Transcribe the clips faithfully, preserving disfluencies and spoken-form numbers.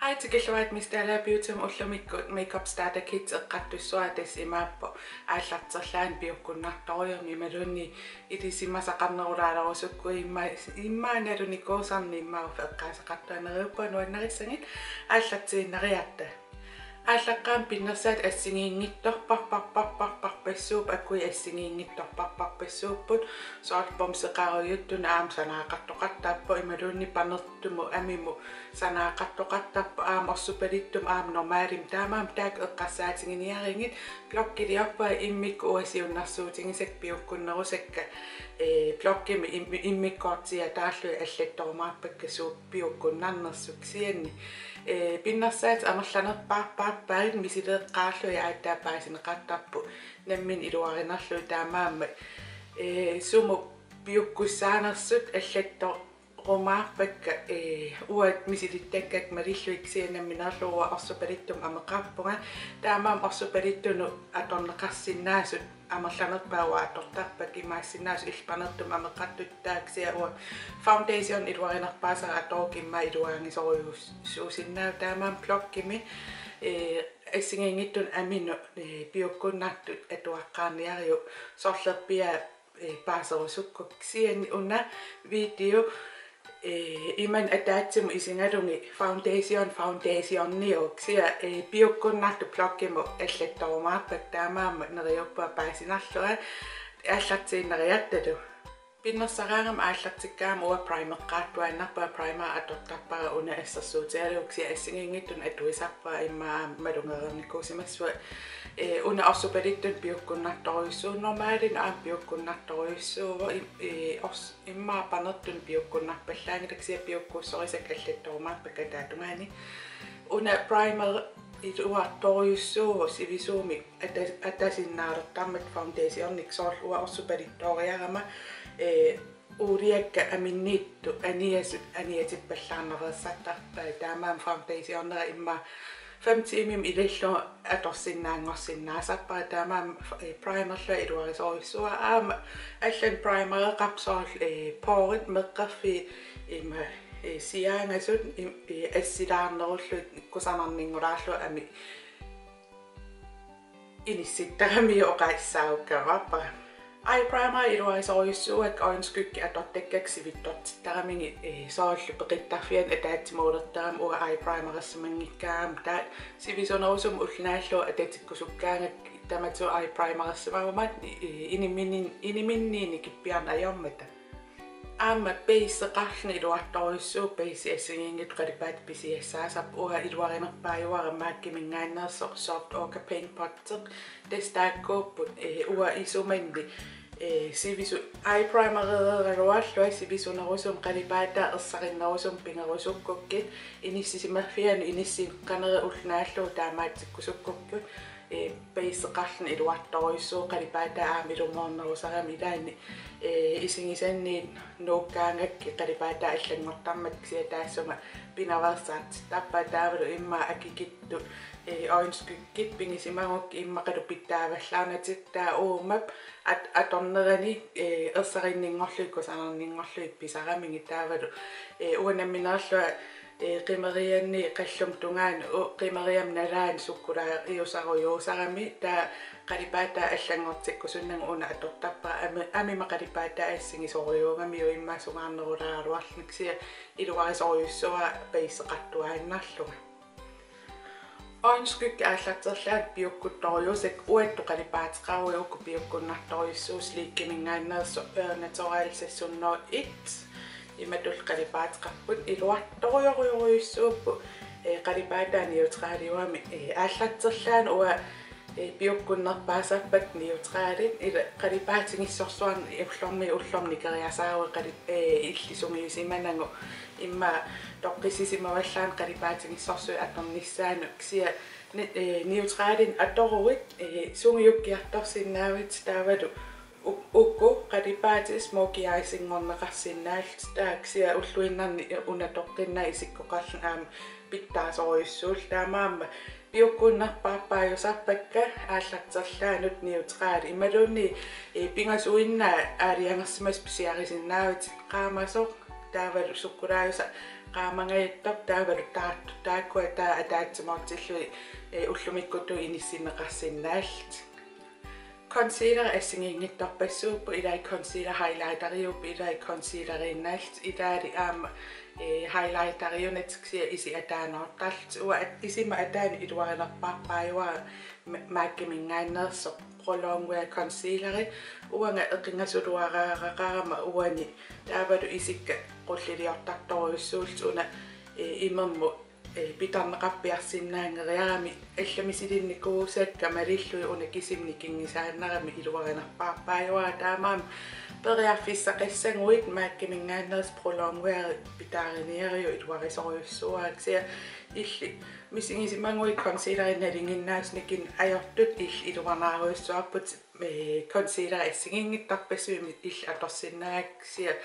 Hej, tikilluarit Miss Dalager Beautymut. Ullumikkut Makeup Starter Kit eqqartussavara. Tassa imaappoq aallarterlaanut piukkunnartorujummik imaluunniit ilisimasaqarnerulaarusukkuit immaqa, immaqa nalunikuusarneq immaqa uffa eqqaasaqartuaannarippa nuannarissagit aallartiinnariarta. Aallaqqaammut pinnersaatit assigiinngitsorparparparparparpassuupput, akuit assigiinngitsorparparpassuupput, soorlu bumseqarujuttunut aamma sanaaqartoqartarpoq imaluunniit panertumut amimut sanaaqartoqartarpoq aamma orsupalittumut aamma normalimut. Taamaammat taakku eqqarsaatiginiarigit bloggiliorpunga immikkut uanga siunnersuutigisakka piukkunnerusakka, ee, bloggimi im-, immikkoortiataarlugit allattorumaarpakka suut piukkunnarnersut kisianni. Ee, pinnersaatit amerlanerpaarpaarpaat misileeqqaarlugit aatsaat paasineqartarput nammineq iluarinerlugit taamaammat, ee, sumut piukkussaanersut allattorumaarpakka, ee, uanga misilittakkakka malillugit kisianni nammineerlunga uanga orsupalittumut ameqarpunga. Taamaammat orsupalittunut atorneqarsinnaasut amerlanerpaat uanga atortarpakka, imaassinnaavoq illit panertumut ameqartut taakku, kisianni uanga foundation iluarinerpaasara atorukkit immaqa iluarisorujussuusinnaavoq. Taamaammat bloggimi, ee, assigiinngitsunut aminut, ee, piukkunnartut atuaqqaarniariuk sorlerpiaat, ee, paaserusukkukku. Kisianni una video, ee, imannak ataatsimut isigalugit foundation foundationiuk, kisianni, ee, piukkunnartut bloggimut allattorumaarpakka, taamaammat neriuppunga paasinarlunga aallartiinnariartalu. Pinnersaraangama aallartikkaangama uanga primeqqaartuaannarpunga, primeri atortarpara una assersuutigalugu, kisianni assigiinngitsunut atuisarpunga immaqa aamma malugereernikuusimassavara. Ee, una orsupalittunut piukkunnartorujussuuvoq, normalinut aamma piukkunnartorujussuuvoq, im-, ee, ors-, immaqa panertunut piukkunnarpallaanngilaq, kisianni piukkussorisakka allattorumaarpakka ataatungaani. Una primeri iluartorujussuuvoq sivisuumik ata-, atasinnaalertarmat foundationikkut, soorlu uanga orsupalittooriarama, ee, uuliakka aminniittut aniasut aniatippallaarnaveersartarpai, taamaammat foundationera immaqa fem tiimimut ilillugu atorsinnaanngorsinnaasarpara, taamaammat, ee, primerlunga iluarisorujussuuara. Aamma allanik primereqarpoq, soorlu, ee, porit meeqqerfiit ima, ee, siaangasut im-, ee, assilaarnerullugit kusanarninngulaarlugit amik inissittaramiuk oqaasissaarukkagaluarpara. Eye primeri iluarisorujussuuakka, øjenskygge atortakkakka sivitsortittaramigit, ee, soorlu peqittarfianni ataatsimuulertarami uanga eye primerersimanngikkaangama taava sivisunerusumik ulloq naallugu atatikkusukkaangakku tamatigut eye primerersimaguma, ee, inimini-, iniminniit nikippiarneq ajormata. Aamma baseqarluni iluartorujussuuvoq, base assigiinngitsoq qalipaatit pisiassaasarput, uanga iluarinerpaajuara MAC-iminngaanneersoq Soft Ochre Paint Pot. Tassa taakkuupput, ee, uanga isumanni, ee, sivisu-, eye primereeraluarlunga sivisunerusumik qalipaataa ersarinnerusumik pigerusukkukkit, inissisimaffianut inissinneqanerit ulloq naallugu taamaatsikkusukkukkit, ee, baseqarluni iluartorujussuuvoq, qalipaataa aamma ilumoornerusarami. Ilaanni, ee, isigisannit nuukkaangakkit qalipaataa allanngortarmata, kisianni taassuma pinaveersaartittarpaa, taavalu immaqa akikittut, ee, øjenskyggit pigisimagukkit immaqalu pitsaavallaarnatik, taava uumap at-, atornerani, ee, ersarinninngorlugit kusanarninngorlugit pisaramigit, taavalu, ee, uanga nammineerlunga, ee, qimerianni qalluma tungaanut, u-, qimeriama nalaani sukkulaariusarujuusarami, taava qalipaataa allanngortikkusunnagu una atortarpara, ami-, amima qalipaataa assigisorujuugamiuk immaqa sungaarnerulaaraluarluni, kisianni iluarisorujussuuara baseqartuaannarlunga. Øjenskygge aallarterlaanut piukkuttorujussuusakka, uattut qalipaateqaruit uku piukkunnartorujussuusut, Sleekiminngaanneersoq Heure Naturelle seks hundrede og et. Imatut qalipaateqarput, iluartorujorujussuupput, ee, qalipaataa neutraliugami, ee, aallarterlaanut uanga, ee, piukkunnerpaasarpakka neutralit, ila qalipaatigissorsuarnik ullormiit ullormut nikeriasaaruit qali-, ee, illit sungiusimanagu immaqa toqqissisimavallaarneq qalipaatigissorsuit atornissaannut, kisianni ni-, ee, neutralinik atoruit, ee, sungiukkiartorsinnaavat, taavalu u-, uku qalipaatit smokey eyes-inngorneqarsinnaallutik, taava kisianni ulluinnarni una toqqinnaaq isikkoqarluni aamma pitsaasorujussuullutik, taamaammat piukkunnerpaarpaajusarpakka aallarterlaanut neutralit, imaluunniit, ee, pingasuinnaat aalajangersimasut pisiarisinnaavatit, qaamasoq taavalu sukkulaajusaq qaamangajattoq taavalu taartut taakkua taava ataatsimoortillugit, ee, ullumikkutut inissinneqarsinnaallutik. Concealer assigiinngitsorpassuupput, ilai concealer highlighteriupput, ilai concealeriinnaallutik, ilaali aamma, ee, highlighteriunatik kisianni isit ataanoortarlutik. Uanga at-, isima ataanut iluarinerpaarpaajuara ma-, MAC-iminngaanneersoq Pro Longwear concealeri. Uanga eqingasuluaraaraqarama uani taavalu isikka qulliliortartorujussuullutik una, ee, imermut, ee, pitarneqarpiarsinnaanngeriarami, allamik misilinnikuusakka malillugit una kisimi nikinngisaannarami iluarinerpaarpaajuara, taamaammat periarfissaqassaguit MAC-iminngaanneersoq Pro Longwear pitaariniariuk iluarisorujussuuara, kisianni illit misigisimaguit concealeri nalinginnaasunik ajortut illit iluanaarujussuarputit, ee, concealer assigiinngitsorpassuit illit atorsinnaagakkit, kisianni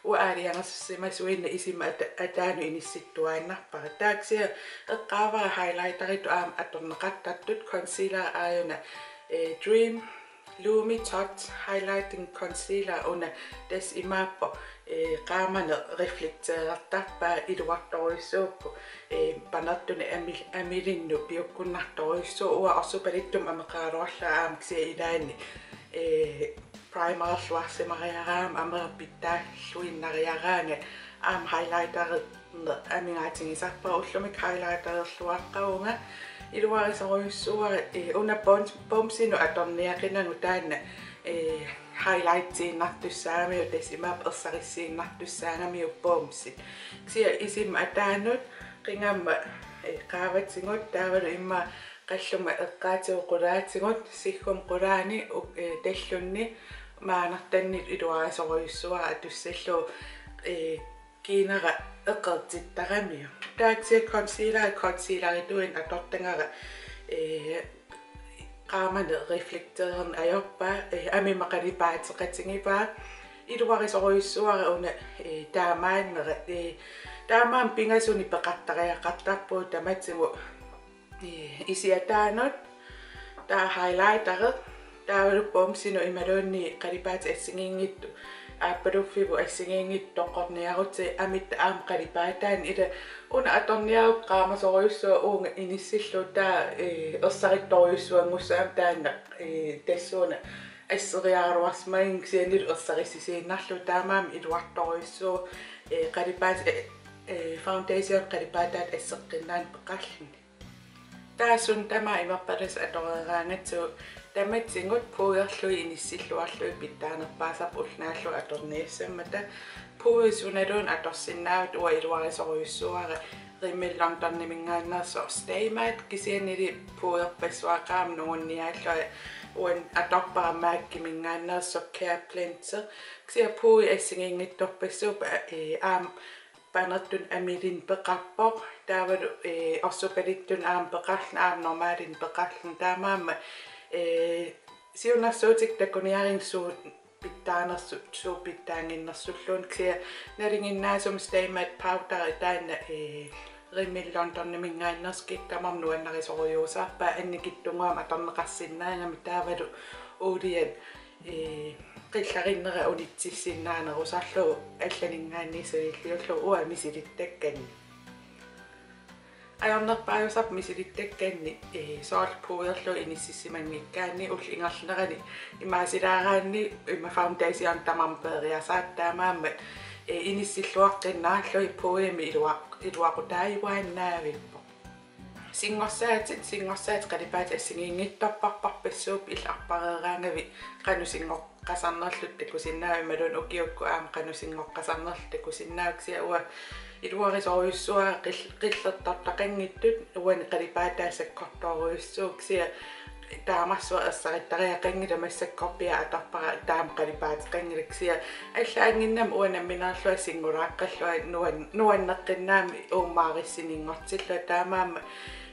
uanga aalajangersimasuinnaq isima ata-, ataanut inissittuaannarpara. Taava kisianni eqqaavara highlighteritut aamma atorneqartartut, concealer aajuna, ee, Dream Lumi Touch Highlighting Concealer, una tassa imaappoq, ee, qaamaneq reflekteertarpaa, iluartorujussuuvoq, ee, panertunik amil-, amilinnut piukkunnartorujussuuvoq. Uanga orsorpaluttumik ameqaraluarlunga aamma kisianni ilaanni, ee, primererluarsimariaraangama amera pitsaalluinnariaraangat aamma highlighterineq amigaatigisarpara, ullumikkut highlightererluaqqavunga. Iluarisorujussuuara, ee, una bums-, bumsinut atorniaqinagu taanna, ee, highlightiinnartussaagamiuk, tassa imaappoq ersarissiinnartussaagamiuk bumsit. Kisianni isima ataanut, qingamma, ee, qaavatigut taavalu immaqa qallumma eqqaatigut qulaatigut, siggumma qulaani, u-, ee, tallunni maanartanni iluarisorujussuuara atussallugu, ee, kiinara eqeertittaramiuk. Taava kisianni concealer, concealerituinnaq atortagara, ee, qaamaneq reflekteerneq ajorpaa, ee, amima qalipaateqatigivaa. Iluarisorujussuuara una, ee, taamaannera, ee, taamaammat pingasunik peqartariaqartarpugut tamatigut, ee, isit ataanut, taava highlighteri, taavalu bumsinut imaluunniit qalipaatit assigiinngitsut, aappaluffipput assigiinngitsut toqqorniarutsigit, amitta aamma qalipaataanni. Ila una atorniarukkit qaamasorujussuaq uunga inissillugu taava, ee, ersarittorujussuanngussaammat taanna, ee, tassuuna asseriaraluarsimaginnginnami kisiannili ersarissisiinnarlugu, taamaammat iluartorujussuuvoq, ee, qalipaatit, ee, ee, foundation qalipaataata asseqqinnaaneq peqarluni. Taava suna tamaat imerpallassuaq atoreeraangatsigu, tamatigut pudderlugit inissilluarlugit pitsaanerpaasarput ulloq naallugu atorniassammata. Pudderit sunaluunniit atorsinnaavat, uanga iluarisorujussuuara Rimmel Londoniminngaanneersoq Stay Matte, kisiannili pudderpassuaqarama nungunniaallunga uani atorpara MAC-iminngaanneersoq Careblend. Kisianni pudderit assigiinngitsorpassuupput, ee, aamma panertunik amilinnut peqarpoq. Taavalu, ee, orsorpaluttunik aamma peqarluni, aamma normalinik peqarluni. Taamaammat, ee, siunnersuutit takuniarigit suut pitsaanersut, suut pitsaannginnersulluunniit. Kisianni nalinginnaasumik Stay Matte powderi taanna, ee, Rimmel Londoniminngaanneersoq kikkamma nuannarisorujussuusarpaa, annikitsunnguamik atorneqarsinnaagami, taavalu uuliat, ee, qillarinnera unitsissinnaanerusarlugu allaninngaanniit sanilliullugu uanga misilittakkanni. Ajornerpaajusarpoq misilittakkanni, ee, soorlu pudderlugit inississimanngikkaanni, ullup ingerlanerani imaasilaaraanni ima foundation tamarmi peeriasaartut, taamaammat, ee, inissilluaqqinnaarlugit pudderimik iluaq-, iluaqutaajuaannaavippoq. Singorsaatit, singorsaatit qalipaatit assigiinngitsorparparpassuupput, illit arpareeraangavit qanoq singoqqasarnerlutit takusinnaavat imaluunniit ukiukkut aamma qanoq singoqqasarnerlutit takusinnaavat, kisianni uanga iluarisorujussuuara qil-, qillertortaqanngitsut, uani qalipaataa sakkortoorujussuuvoq, kisianni taamarsuaq ersarittariaqanngilaq, massakkorpiaq atorpara taama qalipaateqanngilaq, kisianni allaanngimmat uanga nammineerlunga singulaaqqallunga nuan-, nuanneqqinnaammat uummaarissininngortillunga, taamaammat,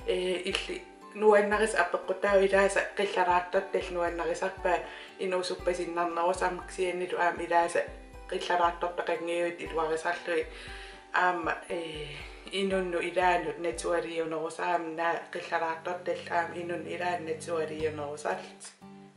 ee, illit nuannarisat apeqqutaavoq, ilaasa qillaraartortallit nuannarisarpaat inuusuppasinnarnerusarmata, kisiannili aamma ilaasa qillaraartortaqanngilatit iluarisarlugit aamma, ee, inunnut ilaannut naturaliunerusarami, naak qillaraartortallit aamma inunnut ilaannut naturaliunerusarlutik.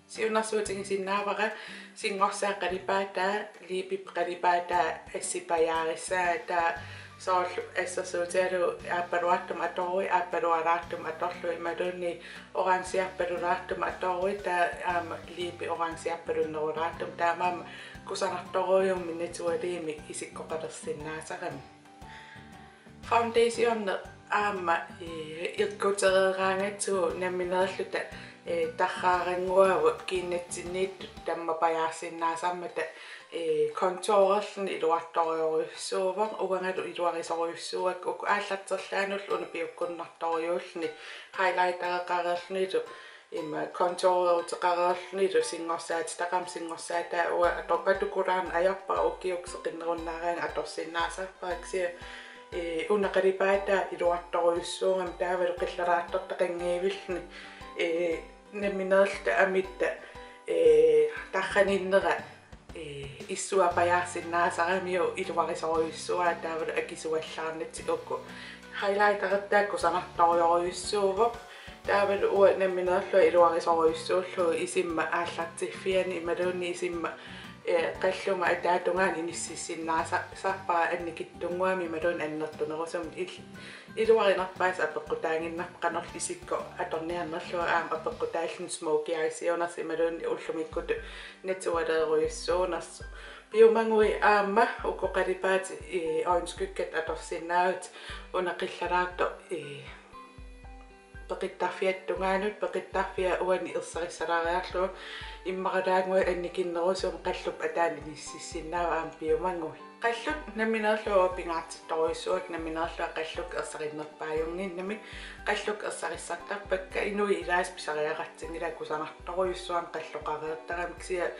Siunnersuutigisinnaavara singorsaat qalipaataa, liipip qalipaataa assipajaarissaa, taava Soorlu assersuutigalugu aappaluartumik atoruit, aappalualaartumik atorlugit imaluunniit orangeaappaluartumik atoruit, taava aamma liipi orangeaappaluunnerulaartumik, taamaammat kusanartorujummik naturaliimik isikkoqalersinnaasarami. Foundationi aamma, eh, ikkutereeraangatsigu nammineerluta, eh, tarraarannguavut kiinnatsinniittut tammapajaarsinnaasarmata, eh, contourerluni iluartorujorujussuuvoq, uangalu iluarisorujussuuakka, uku aallarterlaanullu una piukkunnartorujuulluni highlightereqareerlunilu ima contoureruteqareerlunilu singorsaatitaqarmat singorsaataa uanga ato-, atukulaarneq ajorpara, ukiut seqinnerunnaaraangat atorsinnaasarpara, kisianni, eh, una qalipaataa iluartorujussuugami taavalu qillerlaartortaqanngivilluni, eh, nammineerluta amitta, eh, tarraninnera, eh, issuapajaarsinnaasaramiuk iluarisorujussuara taavalu akisuallaarnitsi uku. Highlighterit taakku kusanartorujorujussuuvoq. Taavalu uanga nammineerlunga iluarisorujussuullugu isimma aallartiffiani imaluunniit isimma, eh, qalluma ataatungaani inississinnaasarpara annikitsunnguamik imaluunniit annertunerusumik il-, iluarinerpaasat apeqqutaaginnarpoq, qanorlu isikkoq atorniarnerlugu aamma apeqqutaalluni smokey eyesiunersoq imaluunniit ullumikkutut naturaleerujussuunersoq. Piumaguit aamma uku qalipaatit, eh, øjenskygget atorsinnaavatit, una qillerlaartoq, eh, peqittarfiata tungaanut, peqittarfia uani ersarissalaariarlugu, immaralaannguaq annikinnerusumik qallup ataani inississinnaavoq aamma piumaguit. Qallut nammineerlunga pingaartittorujussuuakka, nammineerlunga qallukkut ersarinnerpaajunnginnamik, qallukkut ersarissartarpakka, inuit ilaasa pisariaqartinngilaat kusanartorujussuarnik qalloqareertaramik, kisianni,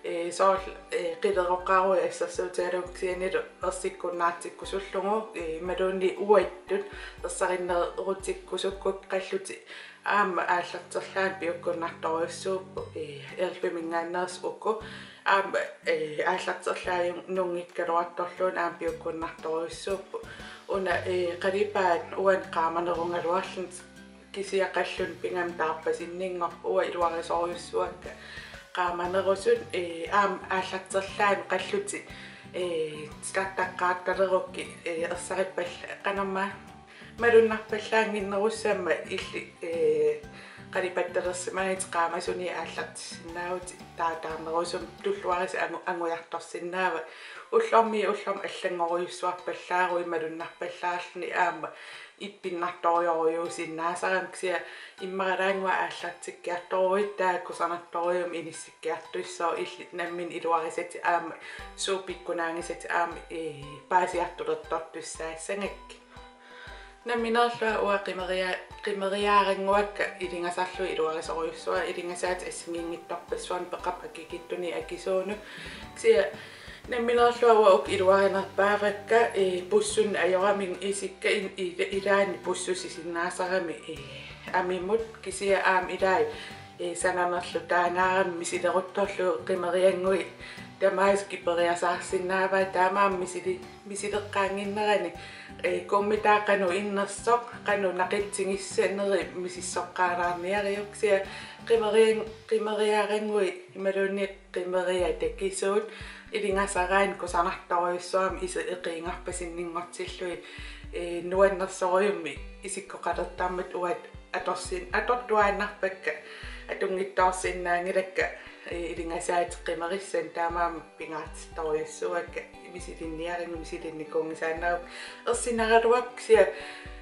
eh, soorlu, eh, qileroqaruit assersuutigalugu kisiannili ersikkunnaartikkusullugu, eh, imaluunniit uattut ersarinnerutikkusukkukku qallutit aamma aallarterlaanut piukkunnartorujussuupput, eh, elfiminngaanneersut uku. Aamma, eh, aallarterlaajunngikkaluartorluunniit aamma piukkunnartorujussuupput. Una, eh, qalipaat uani qaamanerugaluarluni kisianni qalluni pigami taarpasinninngorpoq, uanga iluarisorujussuakka qaamanerusut, eh, aamma aallarterlaanut qallutit, eh, titartaqqaartalerukkit, eh, ersarippalla-, qanormaa malunnarpallaannginnerussammat illit, eh, qalipattalersimagitit qaamasuniit aallartissinnaavutit taataarnerusumik, tulluarisat angu-, angujartorsinnaavat. Ullormiit ullormut allanngorujussuarpallaaruit malunnarpallaarluni aamma ippinnartorujorujuusinnaasarami, kisianni immaralaannguaq aallartikkiartoruit taava kusanartorujummik inissikkiartussooq, illit nammineq iluarisatit aamma suut pikkunaagisatit aamma, eh, paasiartulertortussaassagakkit. Nammineerlunga uanga qimeria-, qimeriaarannguakka ilingasarlugit iluarisorujussuara, ilingasaatit assigiinngitsorpassuarnik peqarput akikitsunik akisuunut. Kisianni nammineerlunga uanga uku iluarinerpaavakka, eh, pussunneq ajoramik isikka in-, ila-, ilaanni pussusisinnaasarami, eh, amimut, kisianni aamma ilai, eh, sananerlutaangaarami misileruttorlugu qimeriannguit tamaasa kiperiasaarsinnaavaat, taamaammat misili-, misileqqaannginnerani, eh, kummitaa qanoq innersoq, qanoq naqitsigissanerit misissoqqaalaarniariuk, kisianni qimerian-, qimeriaarannguit imaluunniit qimeriat takisuut ilingasaraanni kusanartorujussuarmik iseq eqiigarpasinninngortillugit, eh, nuannersorujummik isikkoqalertarmata uanga atorsin-, atortuaannarpakka, atunngitsoorsinnaanngilakka, eh, ilingasaatit qimerissanik, taamaammat pingaartittorujussuuakka, misilinniarannguit misilinnikuunngisaannarukkit. Ersinaraluarput kisianni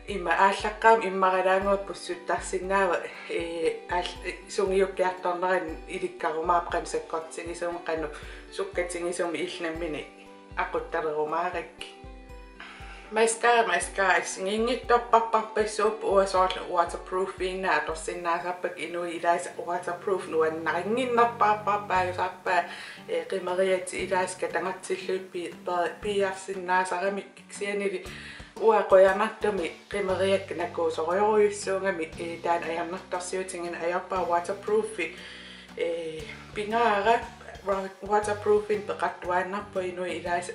ima aallaqqaammut immaralaannguaq pussuttarsinnaavat, eh, aal-, eh, sungiukkiartornerani ilikkarumaarpoq qanoq sakkortigisumik, qanoq sukkatigisumik, illit nammineq aquttalerumaarakkit. Mascara, mascara assigiinngitsorpassuupput, uanga soorlu waterproofiinnaq atorsinnaasarpakka, inuit ilaasa waterproof nuannarinnginnerpaarpaarpaajusarpaat, eh, qimeriatit ilaasa katagartillugit pi-, pi-, piiarsinnaasaramikkit, kisiannili uanga qujanartumik qimeriakka nakuusorujorujussuugamik, eh, taanna ajornartorsiutigineq ajorpara, waterproofi, eh, pingaarpoq, wa-, waterproofinik peqartuaannarpoq, inuit ilaasa,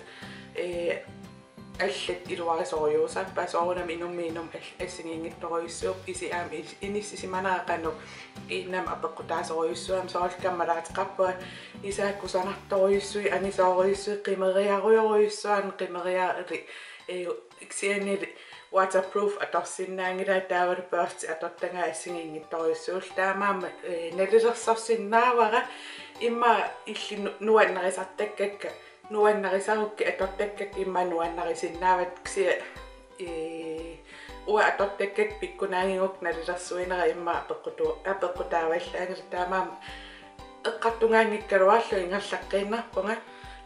eh, allat iluarisorujussuusarpaat, soorunami inummit inummut al-, assigiinngitsorujussuupput, isit aamma is-, inissisimanera qanoq kiinnama apeqqutaasorujussuugami, soorlu kammalaateqarpunga isaat kusanartorujussuit, angisoorujussuit, qimeriarujorujussuarnik qimeriarit, eh, Kisiannili waterproof atorsinnaanngilaa, taavalu børsti atortagaat assigiinngitsorujussuulluni. Taamaammat, eh, nalilersorsinnaavara immaqa illit nu-, nuannarisartakkakka, nuannarisarukkit atortakkakka immaqa nuannarisinnaavatit, kisianni, eh, uanga atortakkakka pikkunaagigut nalilersuinera immaqa apeqqutu-, apeqqutaavallaanngilaq, taamaammat eqqartugaanngikkaluarlugu ingerlaqqiinnarpunga.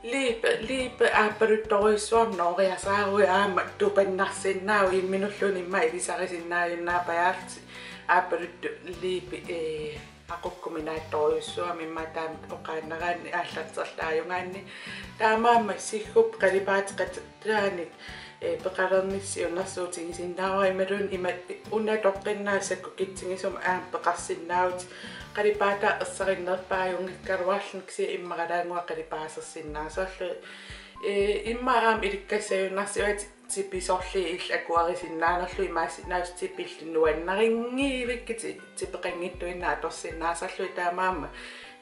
Liipe, liipe aappaluttorujussuarmik nooriasaaruit aamma tupannarsinnaavoq, imminulluunniit immaqa ilisarisinnaajunnaarpajaarlutik. Aappaluttut liipe, ee, aqukkuminaattorujussuarmik immaqa taama oqaannaraanni aallarterlaajugaanni. Taamaammat siggup qalipaateqataanik, ee, peqalernissi siunnersuutigisinnaavara, imaluunniit ima una toqqinnaasakku kitsigisumik aamma peqarsinnaavutit. Qalipaataa ersarinnerpaajunngikkaluarluni, kisianni immaralaannguaq qalipaasersinnaasarluni. Ee, immaqa aamma ilikkassaajunnaarsivatit tipi sorliit illit akuerisinnaanerlugit, imaassinnaavoq tipillu nuannarinngivikkitit tipeqanngitsuinnaat atorsinnaasarlugit, taamaammat,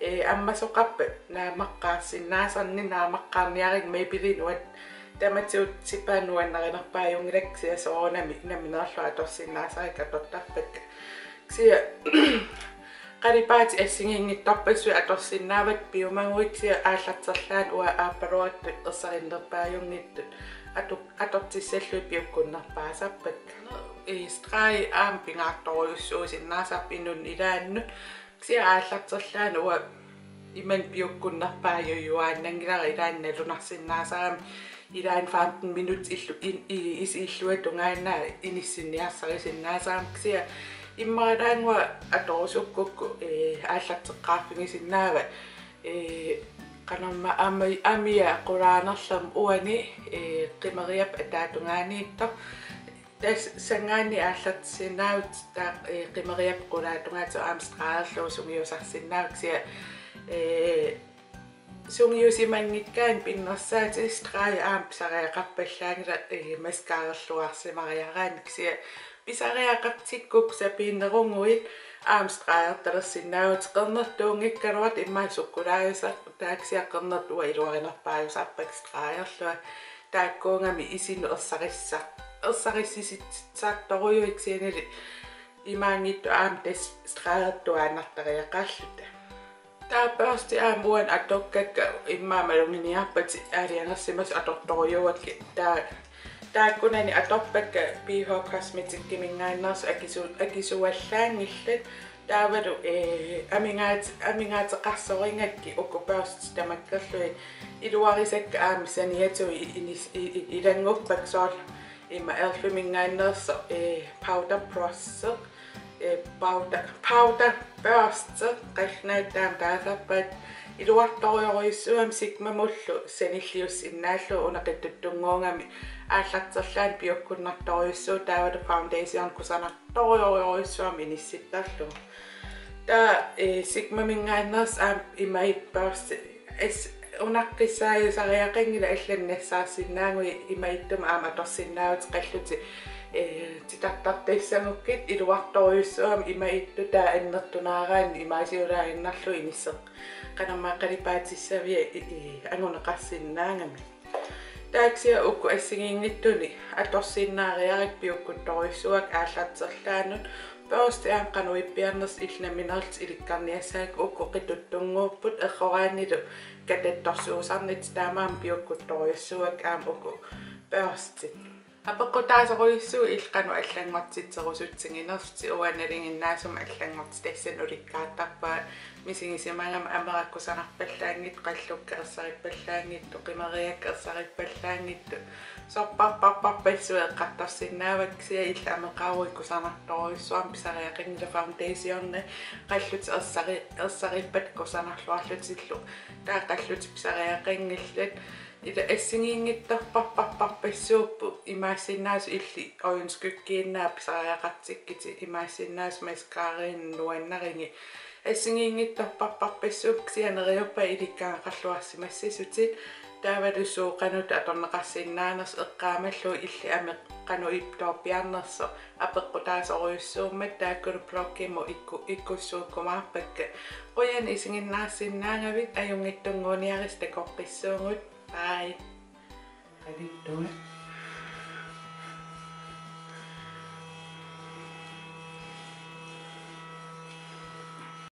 ee, ammasoqarpat naammaqqaarsinnaasarnini, naammaqqaarniarigit Maybelline uanga tamatigut tipaa nuannarinerpaajunngilakka, kisianni soorunami nammineerlunga atorsinnaasarakkit atortarpakka. Kisianni qalipaatit assigiinngitsorpassuit atorsinnaavatit piumaguit, kisianni aallarterlaanut uanga aappaluartut ersarinnerpaajunngitsut atu-, atortissallugit piukkunnerpaasarpakka. Ee, streg aamma pingaartorujussuusinnaasarpoq inunnut ilaannut. Kisianni aallarterlaanut uanga imannak piukkunnerpaajujuaannanngilara, ilaanni nalunarsinnaasarami, ilaanni femten minut illu-, in-, i-, isi illuatungaannaat inissinniarsarisinnaasarami. Kisianni immaralaannguaq atorusukkukku, ee, aallarteqqaarfigisinnaavat, ee, qanormaa, ami-, amia qulaanerlermat uani, ee, qimeriap ataatungaaniittoq. Tassa sanngaanniit aallartissinnaavutit taava, ee, qimeriap qulaatungaatigut aamma stregerlugu sungiusarsinnaavutit, kisianni, ee, sungiusimanngikkaanni pinnersaatit stregi aamma pisariaqarpallaanngilaq, ee, mascaralluarsimariaraanni, kisianni pisariaqartikkukku sapiinneruguit aamma stregertalersinnaavutit. Qernertuunngikkaluartoq immaqa sukkulaajusaq, taava kisianni qernertoq uanga iluarinerpaajusarpakka stregerlunga. Taakkuugamik isinnut ersarissar-, ersarissisitsisartorujuit, kisiannili imaanngitsoq aamma tassa stregertuaannartariaqarluta. Taava børsti aamma uani atokkakka immaqa maluginiarpatit aalajangersimasut atortorujuuakkit. Taava taakkunani atorpakka B H Cosmeticsiminngaanneersut akisu-, akisuallaanngillat. Taavalu, ee, amigaat-, amigaateqarsorigakkit uku børstit tamakkerlugit iluarisakka aamma saniatigut i-, inis-, i-, i-, ilannguppakka, soorlu immaqa elfiminngaanneersoq, ee, powder brush, ee, powder, powder børsti, qallunaatut aamma taasarpaat, iluartorujorujussuugami Sigmamullu sanilliussinnaallugu, una qituttunnguugami aallarterlaanut piukkunnartorujussuuvoq, taavalu foundation kusanar- torujorujussuarmik inissittarlugu. Taava, ee, Sigmaminngaanneersoq aamma imaattoq børsti. As-, unaqqissaajusariaqanngilaq, allanik nassaarsinnaaguit imaattumik aamma atorsinnaavutit, qallutit, ee, titartartassagukkit, iluartorujussuugami imaattoq, taava annertunaaraanni imaasiulaaginnarlugu inisseq-, qanormaa qalipaatissaviat i-, i-, anguneqarsinnaagami. Taava kisianni uku assigiinngitsunik atorsinnaariarakku piukkuttorujussuuakka aallarterlaannut. Børsti aamma qanoq ippiarnersoq illit nammineerlutit ilikkarniassagakku, uku qituttunnguupput, erroraannilu katattorsuusarnatik, taamaammat piukkuttorujussuuakka aamma uku børstit. Apeqqutaasorujussuuvoq illit qanoq allanngortitserusutsiginersutit, uanga nalinginnaasumik allanngortitassannik ulikkaartarpunga. Misigisimagama amerat kusanarpallaanngitsut, qallukka ersarippallaanngitsut, qimeriakka ersarippallaanngitsut. Sorpassuarpassuit eqqartorsinnaavakka, kisianni illit ameqaruit kusanartorujussuarmik pisariaqanngilaq, foundationi qallutit ersari-, ersarippat kusanarluarlutillu. Taava qallutit pisariaqanngillat. Ila assigiinngitsorpassuupput, imaassinnaavoq illit øjenskyggiinnaat pisariaqartikkitit, imaassinnaavoq mascarainnut nuannarigit. Assigiinngitsorpassuupput, kisianni neriuppunga ilikkagaqarluarsimassasutit. Taavalu suut qanoq atorneqarsinnaanersoq eqqaamallugu, illit ameq qanoq ippiarnersoq apeqqutaasorujussuummat, taakkulu bloggimut ikku-, ikkussuukkumaarpakka. Qujanaq isiginnaarsinnaagavit, ajunngitsunnguuniarisi, takoqqissuugut. Bye. Qalittuat.